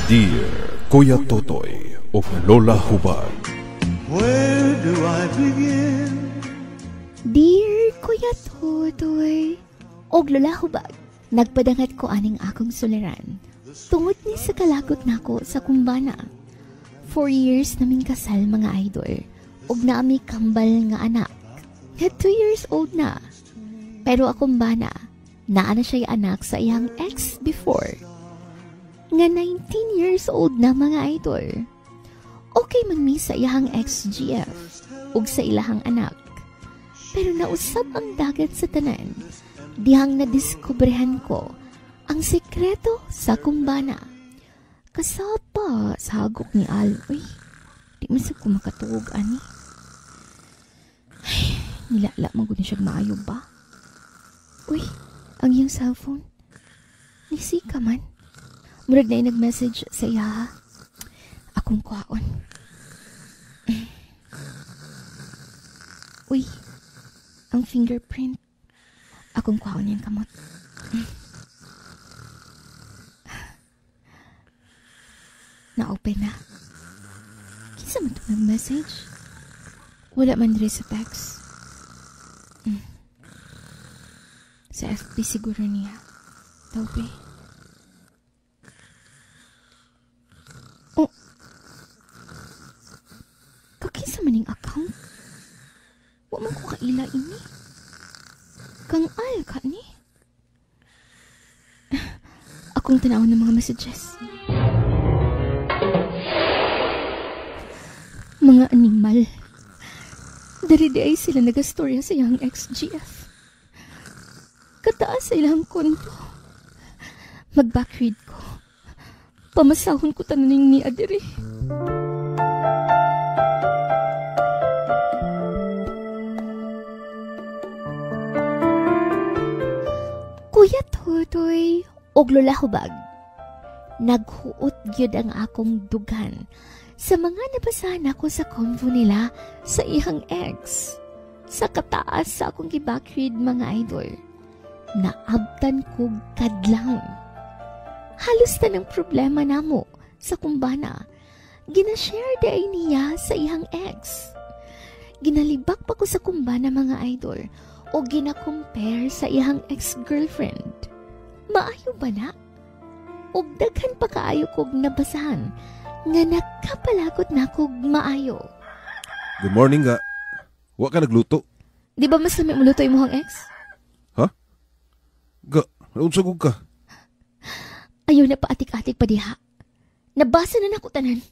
Dear Kuya Totoy ug Lola Hubag. Where do I begin? Dear Kuya Totoy og Lola Hubag, nagpadangat ko aning akong suliran. Tungod ni sa kalagot nako sa kumbana. 4 years naming kasal mga idol, ug naami kambal nga anak. Nga 2 years old na. Pero akong bana, naa na siya'y anak sa iyang ex before. Nga 19 years old na mga idol. Okay man mi sa iyang ex-GF ug sa ilahang anak. Pero nausab ang dagat sa tanan, dihang nadiskubrehan ko ang sekreto sa kumbana. Kasapa sa hagok ni Al. Uy, di man sa ko makatuog ani. Ay, nilala man gud ni siya maayo ba? Uy, ang iyang cellphone. Nisika man. Murag na nag-message sa iya. Akong kuhaon. Uy, ang fingerprint. Akong kuhaon niyang kamot. Na-open na. Kinsa man itong nag-message? Wala man diri sa text. Sa FB siguro niya. Tawag. Oh. Kakinsa man ning account? Wa man ko kaila ini. Kang al ka ni. Akong tan-awon ng mga messages. Mga animal. Dari di ay sila nagastorya sa iyang ex-GF. Kataas sa ilang konto. Mag-backread ko. Pamasahon ko tananing ni Adiri. Kuya Totoy og Lola Hubag, naghuot gyud ang akong dugan sa mga nabasahan ako sa convo nila sa iyang ex. Sa kataas sa akong gibackread mga idol, naabtan ko kadlawon. Halos tanang problema namo sa kumbana, ginashare di ay niya sa iyang ex. Ginalibak pa ko sa kumbana mga idol o gina-compare sa iyang ex-girlfriend. Maayo ba na? Og daghan pa kaayo kog nabasahan nga nakapalakot na kog maayo. Good morning ga. Wa ka nagluto? Di ba mas lami muluto imong ex? Ha? Ga, naunsa gud ka? Ayaw na paatik-atik pa diha. Nabasa na nako tanan.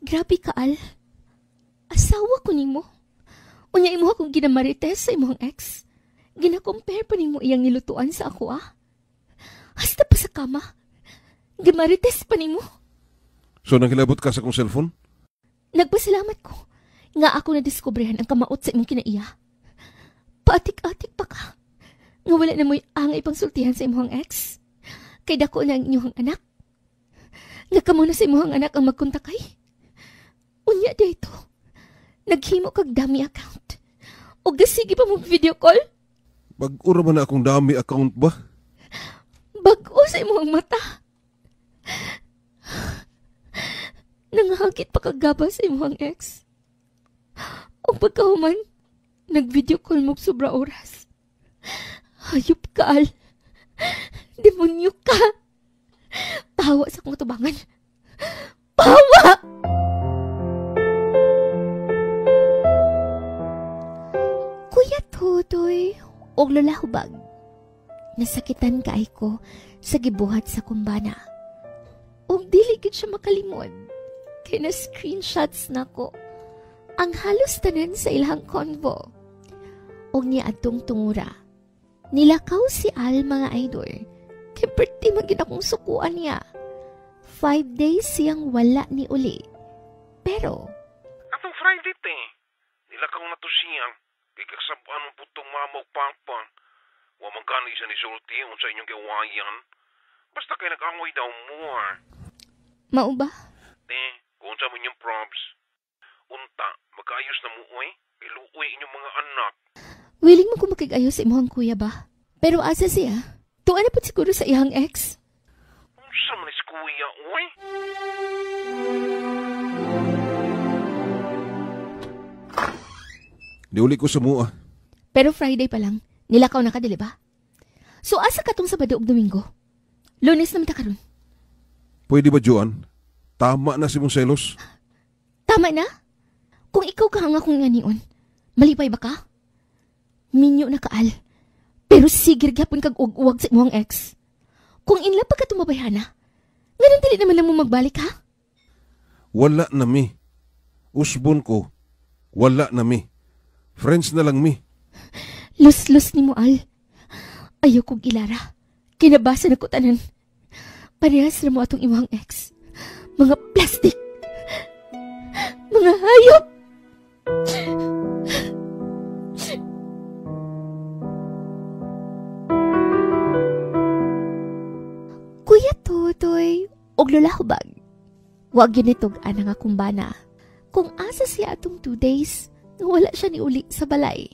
Grabe ka, Al. Asawa ko nimo. Unya imo akong ginamarites sa imong ex. Gina-compare pa nimo iyang nilutuan sa ako, ah. Hasta pa sa kama. Gimarites pa nimo. So, nanghilabot ka sa akong cellphone? Nagpasalamat ko nga ako nadiskubrehan ang kamaot sa imong kinaiya. Paatik-atik pa ka. Nga wala na mo'y angay pang sultihan sa imong ex. Kay dako na ang inyong anak. Nga kamo na sa imong anak ang magkontakay. Unya dito. Naghimo kag dummy account. O gasige pa mong video call? Bag-o ra man na akong dummy account ba? Bag-o sa imong mata. Nangahagit pa kagaba sa imong ex. O pagkahuman, nag-video call mo sobra oras. Hayop ka, Al. Demonyo ka. Pahawa sa akong tubangan. Pahawa! Kuya Totoy og Lola Hubag, nasakitan kaay ko sa gibuhat sa kumbana. Og dili gid siya makalimod. Kay na screenshots nako ang halos tanan sa ilang convo. Og niya adtong tungura, nilakaw si Al mga idol. Kay perti man gid akong sukuan niya. 5 days siyang wala ni uli. Pero atong Friday te, nilakaw na to siya. Kay kagsabaan mo putong mama ug papa. Wa man gani siya ni sulti unsa inyong giwayan. Basta kay nag-away daw mo. Mao ba? Te, kung unsa man inyong probs. Unta, mag-ayos na mo oy. Kay luoy inyong mga anak. Willing mo ko makig-ayos sa imong kuya ba? Pero asa siya? Tuwa na po siguro sa iyang ex. Unsa Sa man is kuya, oy. Niuli ko sa mua. Pero Friday pa lang, nilakaw na ka, dili ba? So asa ka tong Sabado ug Domingo? Lunes naman ta karon. Pwede ba, Joan? Tama na si mong selos. Tama na? Kung ikaw ka ang akong ganion, malipay ba ka? Minyo na kaal. Pero sigir gyapon kag uwag-uwag sa imong ex. Kung inla pa ka tumabayhana, nganong dili naman lang mo magbalik, ha? Wala na mi. Usbon ko, wala na mi. Friends na lang mi. Lus-lus ni mo, Al. Ayaw kong ilara. Kinabasa na ko tanan. Parehas na mo atong imong ex. Mga plastic. Mga hayop. Kuya Totoy, og Lola Hubag. Wag yun itog anang akong bana. Kung asa siya atong 2 days, wala siya ni uli sa balay.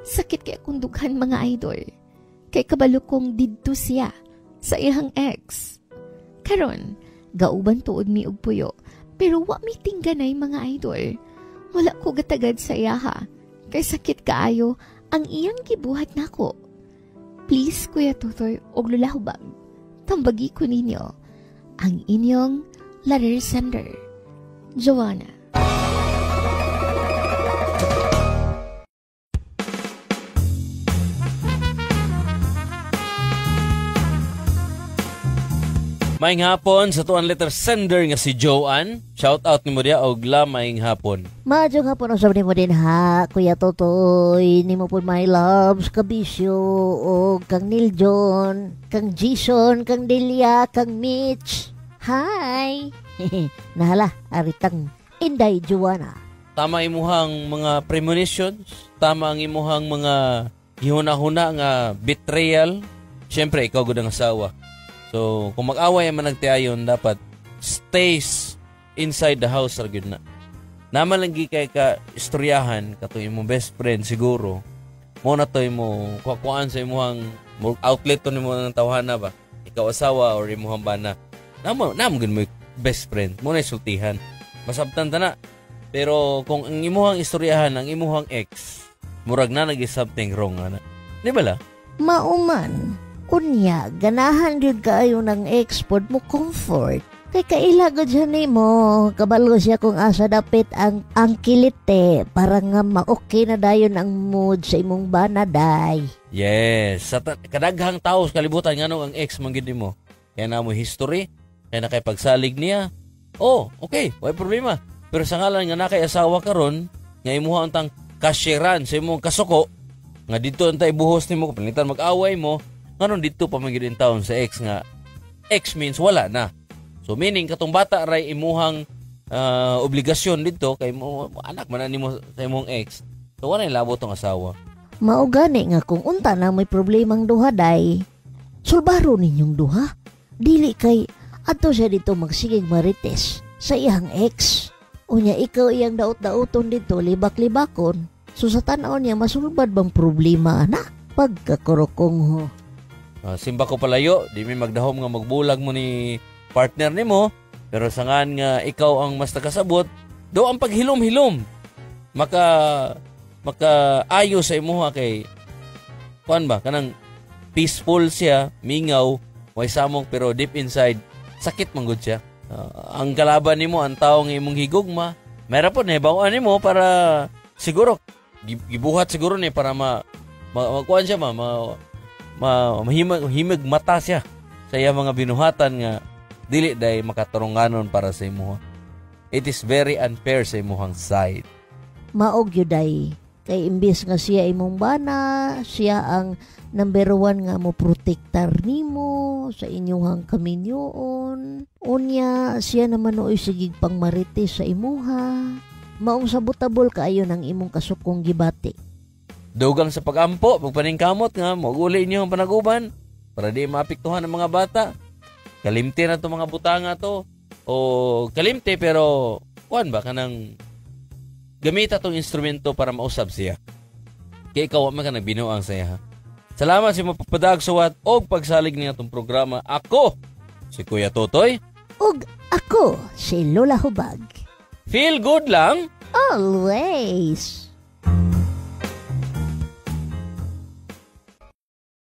Sakit kay akong dughan mga idol. Kay kabalo kong didto siya sa iyang ex. Karon, gauban tuod mi og puyo, pero wa mi tingganay mga idol. Wala ko gatagad sa iyaha. Kay sakit kaayo ang iyang gibuhat nako. Please Kuya Totoy og Lola Hubag, tambagi ko ninyo ang inyong letter sender, Joanna. Maayong hapon sa tuan letter sender nga si Joanne. Shout out nimo diha og la maayong hapon. Maayong hapon usab nimo din ha, Kuya Totoy, nimo pud my loves, kabisyo og kang Neil John, kang Jason, kang Delia, kang Mitch. Hi. Nahala aritang Inday Joanna. Tama imuhang mga premonitions, tama ang imuhang mga gihuna-huna nga betrayal. Siyempre ikaw gud ang asawa. So, kung mag-away man nagtiayon, dapat stays inside the house ra gyud na. Naman lang kay ka istoryahan katong imong best friend siguro. Mo na to imo kuan sa imong outlet to nimo ng tawhana ba. Ikaw asawa or imong bana. Namo gyud mo best friend, mo na sultihan. Masabtan ta na. Pero kung ang imuhang istoryahan ang imuhang ex, murag na nagi something wrong ana. Di ba la? Mauman. Unya, ganahan gyud kaayo ng ex pod mo comfort. Kay kaila gud siya nimo, kabalo siya kung asa dapit ang kilite para nga ma-okay na dayon ang mood sa imong bana day. Yes, sa kadaghang tao sa kalibutan nganong ang ex man gyud nimo. Kaya na mo history, kaya na kay pagsalig niya. Oh, okay, way problema. Pero sa ngalan nga na kay asawa karon, nga imuha untang kasyeran sa imong kasuko, nga didto untay buhos nimo kapalitan mag-away mo. Nganon dito pa man gyud in taon sa ex nga ex means wala na. So meaning katong bata ray imuhang obligasyon dito kay mo anak man nimo sa imong ex. So wala labot tong asawa. Mao gani nga kung unta na may problemang duha day, sulbaro ninyong duha. Dili kay adto siya dito magsigig marites sa iyang ex. Unya ikaw iyang daot-daoton dito libak-libakon. So sa tan-aw niya masulbad bang problema ana pagkakurukong ho. Simba ko palayo, di mi magdahom nga magbulag mo ni partner nimo, pero sangan nga ikaw ang mas nakasabot, do ang paghilom-hilom. Maka ayo sa imuha kay kuan ba kanang peaceful siya, mingaw, way samok pero deep inside sakit man gud siya. Ang kalaban nimo ang tawo nga imong higugma, mayra pod nahibaw-an nimo para siguro gibuhat siguro ni para ma kuan siya mahimig mata siya sa iya mga binuhatan nga dili day makaturunganon para sa imuha. It is very unfair sa imuhang side. Maog yun day. Kay imbis nga siya imong bana, siya ang number 1 nga mo protektar nimo sa inyuhang kaminyoon. Unya, siya naman nooy sigig pang marites sa imuha. Maong sabotabol kaayo ng imong kasukong gibati. Dugang sa pagampo, pagpaningkamot nga, maguli inyo ang panaguban para di maapektuhan ang mga bata. Kalimti na to mga butanga to. O kalimti pero kuan ba kanang gamita tong instrumento para mausab siya. Kaya ikaw man ka nagbinuang siya. Salamat sa mapapadag suwat og pagsalig niya tong programa. Ako si Kuya Totoy. Ug ako si Lola Hubag. Feel good lang. Always.